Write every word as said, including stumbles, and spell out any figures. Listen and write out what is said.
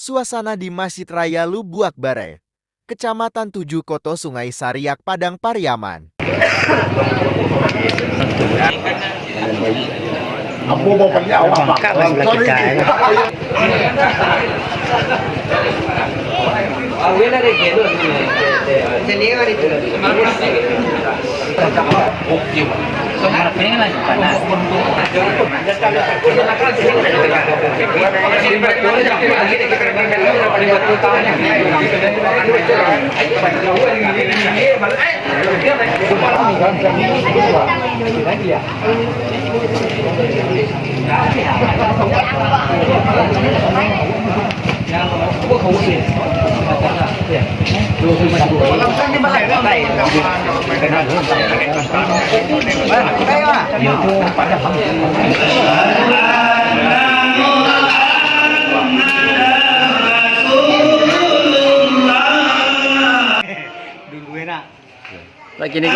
Suasana di Masjid Raya Lubuak Bareh, Kecamatan Tujuh Koto Sungai Sariak, Padang Pariaman. Dulu enak. Lagi ni.